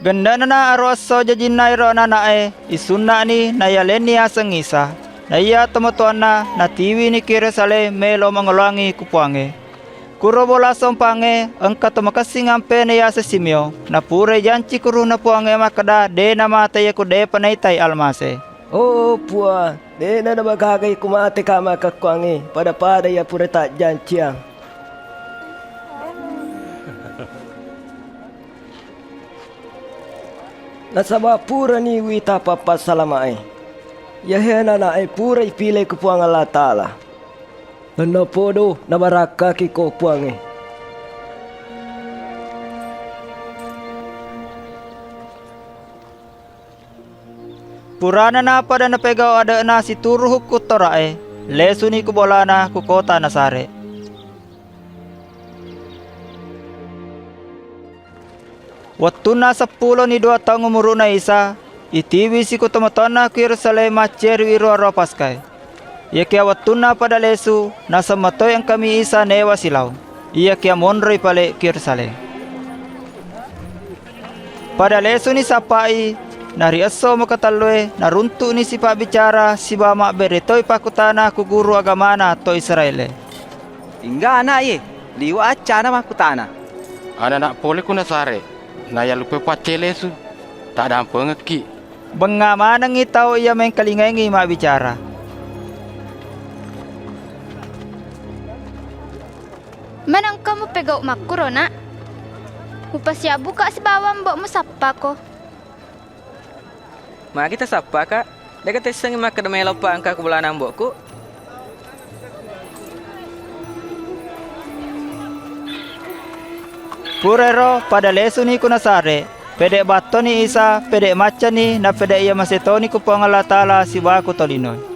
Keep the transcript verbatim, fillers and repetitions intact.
Genne'na aro esso jajinna ero anana'e, isunna'ni nayalenni yaseng Isa. Naiya tomatoanna natiwini ki Yerusalem melo mangoloangi ku Puangnge. Kuro bola sompangnge engka to makessing ampena yaseng Simeon, napurai janci ku Ruhna Puangnge makkeda de namate iya ku depa naitai Almase. Oh Puang, de'na namagagai ku mate ka makkekkuangnge, pada-pada iya pura tajjanciang. Nasaba purani wita pappassalama'e. Iyahe anana'e pura ipile ku Puang Allah Ta'ala. Tennapodo nabarakkaki ko Puangnge. Purana napada napegau ade'na situru hukkung Tora'e, lesuni ku bolana ku kota Nazaret. Wettunna seppuloni dua taung umuru'na Isa, itiwisi ku tomatoanna ku Yerusalem macceriwi ruwa-ruwa Paskae. Iyakiya wettunna pada lesu, naseng matoi engkami Isa newa silau. Iyakiya monroi pale ku Yerusalem. Pada lesuni sappai, na ri esso makatellue naruntu'ni sipabbicara sibawa mabbere toi pakkutana ku guru agamana to Israele. Inggana iye, liwa accana makkutana. Anana pole ku Nazaret, nayallupe pacce lesu, taddampengekki. Bengnga manengngi tau iya mengkalingaengngi mabbicara. Manengka mupegau makkuro, Nak? Mupasiabbuka sibawa ambo'mu sappako. Magi tasappaka? Dega tessengngi makkeda meloppa engka ku bolana ambo'ku? Purero pada lesuni ku Nazaret, pede battoni Isa, pede maccani, na pede iya masetoni ku Puang Allah Ta'ala sibawa ku tolinoe.